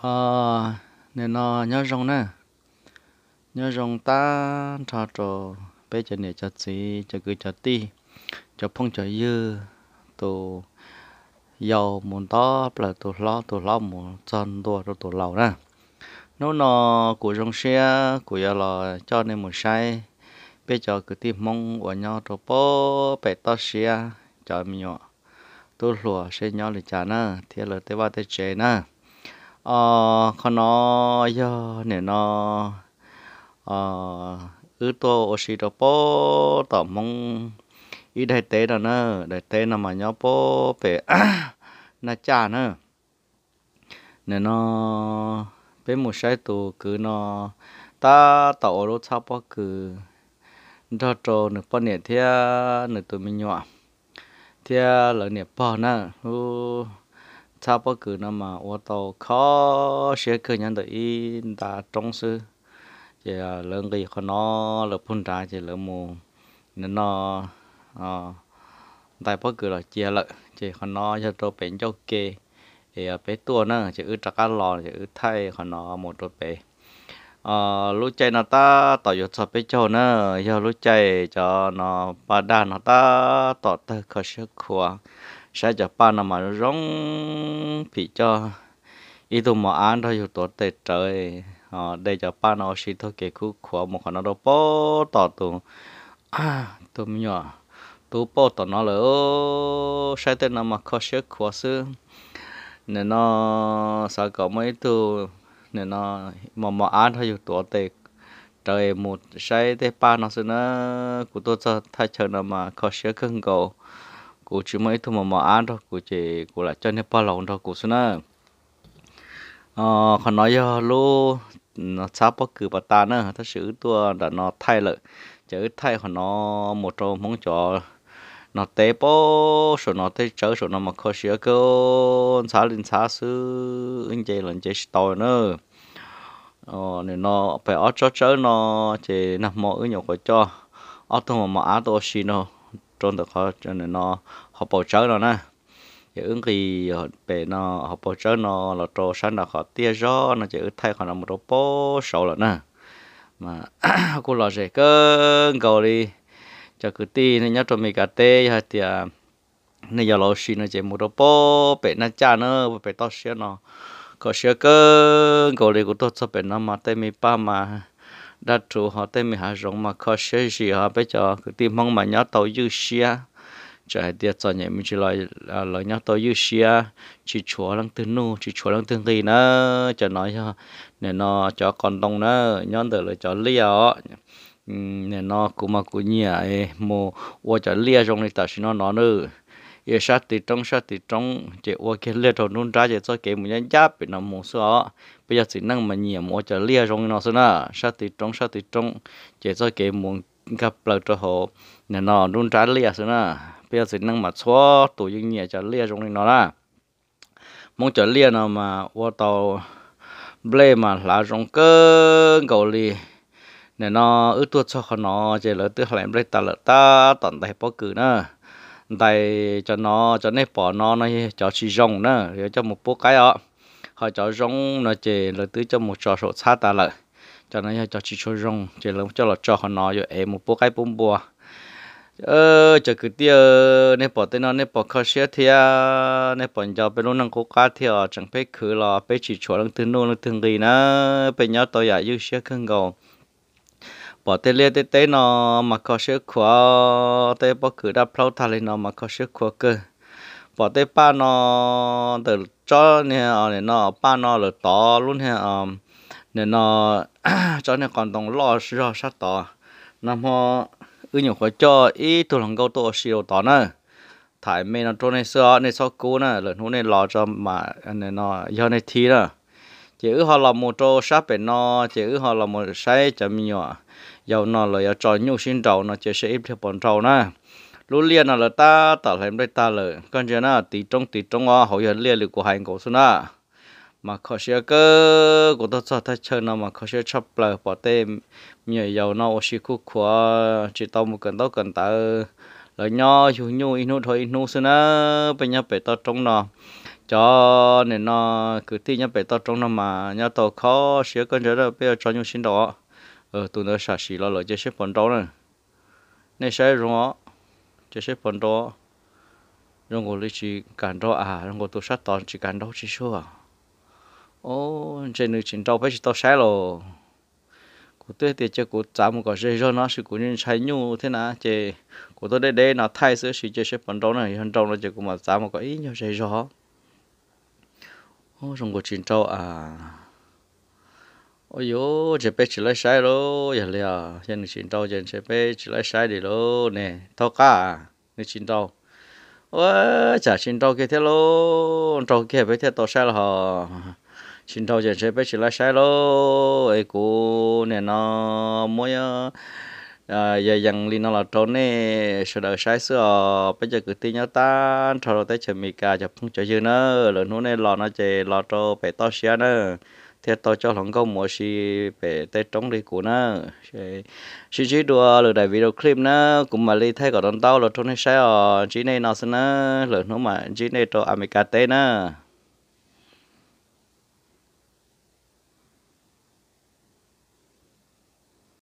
Os, nim no nyob zoo na, nyob zoo tag nrho rau peb cov niam cov txiv, cov kwv cov tij, cov phooj cov ywg, tus yau mus nto plaws tus hlob, tus hlob mus txog ntua rau tus laus na. Hnub no kuv zoo siab kuv yuav los coj nej mus saib peb cov kwv tij Hmoob uas nyob rau pem toj siab, cov me nyuam tub hluas seb nyob li cas na, thiab lawv tej vaj tej tsev na. Os, qhov no yog nim no wb tuaj ua si rau pem tom Hmoob ib daim teb no na. Daim teb no mas nyob pem Naj Caj na. Nim no peb mus saib tus kwv no tab tom ua lub txhab pob kws nrog rau nws poj niam thiab nws tus me nyuam thiab lawv niam pog na. Lub txhab pob kws no mas ua tau kho siab kawg, nyob ntawm ib nta roob xwb. Ces lawv nqis qhov no, lawv puag nrad ces lawv mus nim no ntais pob kws los cia lawm. Ces qhov no yog rau pem ncauj ke es peb tuaj na, ces wb rov qab los ces wb thaij qhov no mus rau pem. Lub caij no tab tom yuav txog peb caug na, yog lub caij cov no paj daj no tab tom tawg kho siab khuav. Saib cov paj no mas zoo phim coj ib tug mos ab nrog yus tuav tes rawv, de cov paj no ua si taug kev khuv khuav mus qhov no rau pem tom tus, tus me nyuam tub pauj tom no lawm. Saib tej no mas kho siab khuav xwb. Nim no xav kom muaj ib tug nim no mos mos ab nrog yus tuav tes rawv mus saib tej paj no xwb na. Kuv tuaj txog thaj chaw no mas kho siab kawg nkaus. Kuv tsis muaj ib tug mos mos ab nrog kuv ces kuv lam coj niag pog laus nrog kuv xwb na. Qhov no yog lub txhab pob kws pas tas na, tab sis wb tuaj nram no thaij lawm, ces wb thaij qhov no mus rau Hmoob cov no teb pem saum no, tej tsawb saum no mas kho siab kawg, ntxhab li ntxhab xwb, wb nce los nce tsis tau na. Nim no pem ob tsob tsawb no ces nag hmo wb nyuam qhuav coj ob tug mos mos ab tuaj ua si no rau ntawm qhov no, hauv paus tsawb no na. Ces wb nqis pem no, hauv paus tsawb no los rau sab nram qhov tiaj zog no ces wb thaij qhov no mus rau pem saud lawm na. Kuj los ze kawg nkaus li. Cov kwv tij nej nyob rau Mes Kas teb, yog hais tias nej yog los ua si no ces mus rau pem Naj Caj na, pem toj siab no. Kho siab kawg nkaus li, kuv tuaj txog pem no mas tej me paj mas daj rhuv, ho tej me hav zoov mas kho siab zim, ho peb cov kwv tij Hmoob mas nyob tau ywj siab. Txawm hais tias txom nyem me ntsis los lawv nyob tau ywj siab, tsis tshuav leej twg nuj, tsis tshuav leej twg nqi na. Cov no yog nim no cov qos ntoo na, nyob ntawm lawv cov liaj os. Nim no kuv mas kuv nyiam mus ua cov liaj zoo li tam sim no no na. Ib sab tid roob sab tid roob ces ua kiag liaj rau nruab nrab ces txoj kev mus ncaj ncaj pem no mus xwb os. Peb yog txiv neej mas nyiam mus ua cov liaj zoo li no xwb na, sab tid roob sab tid roob, ces txoj kev mus nkag plaws rau hauv nim no nruab nrab liaj xwb na. Peb yog txiv neej mas txhua tus yeej nyiam cov liaj zoo li no na. Hmoob cov liaj no mas ua tau nplej mas hlav zoo kawg nkaus li. Nim no wb tuaj txog qhov no ces lawv twb hlais nplej tas lawm, tab tom ntais pob kws na. Ntais cov no, cov nej pom no no yog cov tsis zoo na, yuav coj mus pub qaib os. Ho cov zoo no ces lawv twb coj mus tso saum txhab tas lawm. Cov no yog cov tsis tshua zoo ces lawv coj los tso qhov no yuav ev mus pub qaib pub npua. Cov kwv tij, nej pom tej no nej puas kho siab thiab nej puas nco peb lub neej qub qab thiab os? Tseem peb khwv los peb tsis tshuav leej twg nuj leej twg nqi na, peb nyob tau yam ywj siab kawg nkaus. Pom tej liaj tej teb no mas kho siab khuav, tej pob kws daj plaub tag li no mas kho siab khuav kawg. Pom tej paj no ntawm tsob niag, nim no paj no lawv tov lub niag, nim no tsob niag qos ntoo loj zog sab tod. Nag hmo wb nyuam qhuav coj ib tug hluas nkauj tuaj ua si rau tod na. Tham me no rau nej xwb os, nej txhob kub na, lwm hnub nej los tso mas yog nej thib na. Ces wb ho los mus rau sab pem no, ces wb ho los mus saib cov me nyuam yaus no lawv yuav tso nyuj sib nraus no, ces saib ib pliag puas nraus na. Lub liaj no lawv tab tom hlais nplej tag lawm, koj ntsia na, tiv roob tiv roob os, hauv yog liaj li kuv hais nkaus xwb na. Mas kho siab kawg, kuv tuaj txog thaj chaw no mas kho siab tshaj plaws, pom tej me nyuam yaus no ua si khuj khuav tsis tau mus kawm ntaub kawm ntawv, lawv nyob yug nyuj ib hnub dhau ib hnub xwb na. Peb nyob pem toj roob no Cov nim no kwv tij nyob pem toj roob no mas nyob tau kho siab kawg ntshe peb yuav tso nyuj sib nraus os. Tus ntawd sam sim los lawm ces seb puas nraus na. Nej saib zoo os, ces seb puas nraus. Zoo nkaus li tsis kam nraus a, zoo nkaus tus sab tod tsis kam nraus tsis suag. Ntshe nws tsis nraus peb tsis tau saib los. Kuv twb tias cia kuv txav mus kom ze zog no sis kuv ntshai nyuj thiab na ces kuv tuaj deb deb no thaij xwb sis ces seb puas nraus na, yog nraus no ces kuv mam txav mus kom ib nyuag ze zog. Zoo nkaus tsis nraus a. Ua yuv, ntshe peb tsis laib saib lauj, yog li os, yog nws tsis nraus ces ntshe peb tsis laib saib li lauj ne, thaub qab, nws tsis nraus. Ua, cas tsis nraus kiag thiab lauj, nraus kiag peb thiaj tau saib los hos. Tsis nraus ces ntshe peb tsis laib saib lauj, es kuv nim no muab yog yees li no los rau nej sawv daws saib xwb os, peb cov kwv tij nyob tag nrho rau teb chaws Amelikas cov phooj cov ywg na, lwm hnub nej los no ces los rau pem toj siab na, thiaj tau coj hluas nkauj mus ua si pem tej roob li kuv na. Sib ntsib dua lwm daim video clip na, kuv mam li thaij kom tau ntau los rau nej saib os, ntsib nej no xwb na, lwm hnub mam ntsib nej rau Amelikas teb na.